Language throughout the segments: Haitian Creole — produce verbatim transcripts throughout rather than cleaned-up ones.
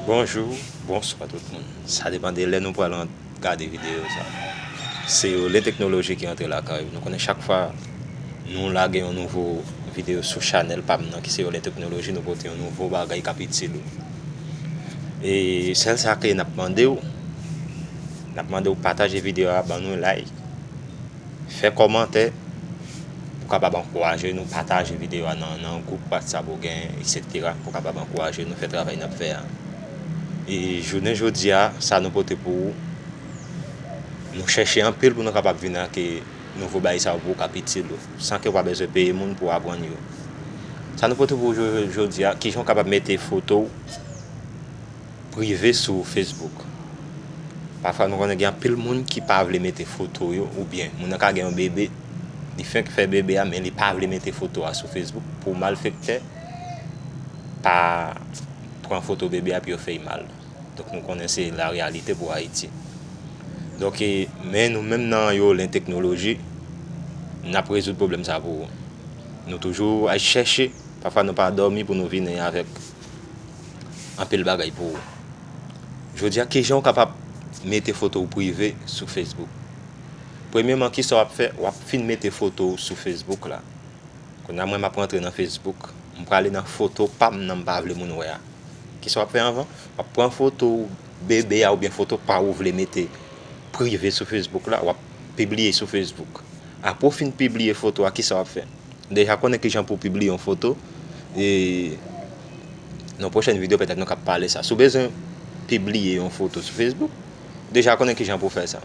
Bonjou, bonswa tout moun. Sa depann de lè nou pral an- gade videyo sa. Se Yolen Teknoloji ki antre lakay ou. Nou konnen chak fwa nou lage yon nouvo videyo sou chanèl pa m nan ki se Yolen Teknoloji, nou pote yon nouvo bagay k ap itil ou. E sèl sa ke n ap mande w, n ap mande w pataje videyo a, ban nou like, fè kòmantè pou kapab ankouraje nou, pataje videyo a nan, nan gwoup WhatsApp ou gen, etsetera, pou kapab ankouraje nou fè travay n ap fè a. E jounen jodi a, sa nou pote pou ou, nou chèche anpil pou nou kapab vin ak nouvo bagay sa yo pou w k ap itil ou, san ke w pa bezwen peye moun pou w aprann yo. Sa nou pote pou ou jo- jodi a, kijan w kapab mete foto w prive sou Facebook. Pafwa nou konnen gen anpil moun ki pa vle mete foto yo, oubyen moun nan ka gen yon bebe, li fenk fè bebe a, men li pa vle mete foto a sou Facebook pou malfektè pa pran foto bebe a pou yo fè y mal. Donk nou konnen se la reyalite pou Ayiti. Donk, e, men nou menm nan Yolen Teknoloji, n ap rezoud pwoblèm sa pou ou. Nou toujou al chèche, pafwa nou pa dòmi pou nou vini avèk anpil bagay pou ou. Jodi a, kijan w kapab mete foto w prive sou Facebook? Premyèman, kisa w ap fè? W ap fin mete foto w sou Facebook la. Kounye a, mwen, m ap rantre nan Facebook. M prale nan foto pa m nan m pa vle moun wè a. Kisa w ap fè anvan? W ap pran foto bebe a oubyen foto pa w ou vle mete prive sou Facebook la, w ap pibliye sou Facebook. Apre w fin pibliye foto a, kisa w ap fè? Deja konnen kijan pou w pibliye yon foto. E nan pwochèn videyo, petèt nou ka pale sa. Si w bezwen pibliye yon foto sou Facebook, deja konnen kijan pou w fè sa.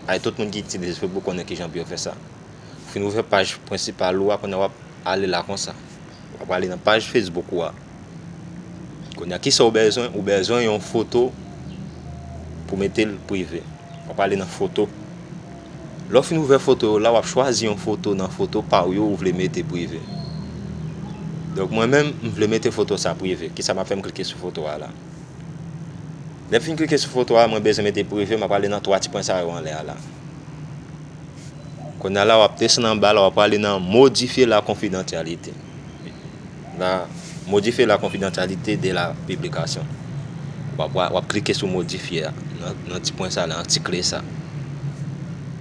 Ay, tout moun ki itilize Facebook konnen kijan pou yo fè sa. Ou fin ouvè paj prensipal ou a, kounye a w ap ale la konsa. W ap ale nan paj Facebook ou a. Kounye a, kisa w bezwen? Ou bezwen yon foto pou mete l prive. W ap ale nan foto. Lè w fin ouvè foto yo la, w ap chwazi yon foto nan foto pa w yo ou vle mete prive. Donk, mwen menm, m vle mete foto sa prive. Kisa m ap fè? M klike sou foto a la. Lè m fin klike sou foto a, mwen bezwen mete prive, m ap ale nan twa ti pwen sa yo anlè a la. Kounye a la, w ap desann anba la, w ap ale nan modifier la confidentialité. La, modifier la confidentialité de la publication. W ap, w ap klike sou modifye a, nan, nan ti pwen sa, nan ti kle sa.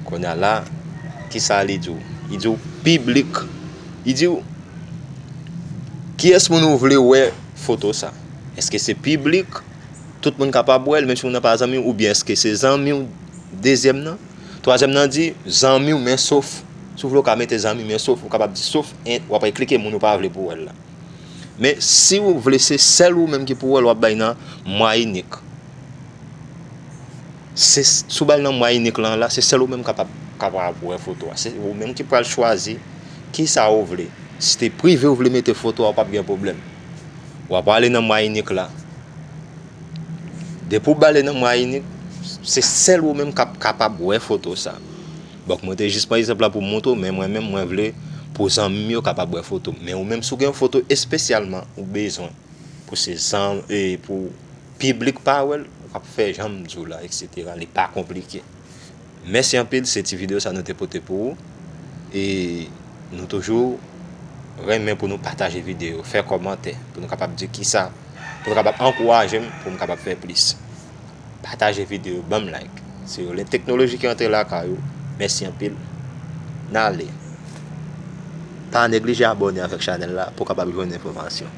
Kounye a la, kisa li di w? Li di w piblik. Li di w, kiyès moun ou vle wè foto sa? Èske se piblik? Tout moun kapab wè l, menm si moun nan pa zanmi w, oubyen èske se zanmi w, dezyèm nan? Twazyèm nan di, zanmi w, men sof. Si w vle, w ka mete zanmi, men sof, ou kapab di sof, en, w ap klike moun ou pa vle pou wè l la. Men, si w vle se sèl ou menm ki pou wè l, w ap bay nan mwa inik. Se, si w ba l nan mwa inik lan la, se sèl ou menm kapab, kapab wè foto a. Se ou menm ki pral chwazi kisa ou vle. Si te prive ou vle mete foto a, w p ap gen pwoblèm. W ap ale nan mwa inik la. Depi w ba l nan mwa inik, se sèl ou menm k ap kapab wè foto sa. Donk, mwen te jis pran egzanp la pou m montre w, men mwen menm, mwen vle pou zanmi m yo kapab wè foto m. Men ou menm, si w gen yon foto espesyalman ou bezwen pou se zanmi, e, pou piblik pa wè l, w ap fè jan m di w la, etsetera. Li pa konplike. Mèsi anpil, se ti videyo sa nou te pote pou ou. E nou toujou renmen pou nou pataje videyo, fè kòmantè, pou nou kapab di kisa, pou nou kapab ankouraje m, pou m kapab fè plis. Pataje videyo, ban m like. Se Yolen Teknoloji ki antre lakay ou. Mèsi anpil. N ale. Pa neglije abòne avèk chanèl la pou w kapab jwenn enfòmasyon.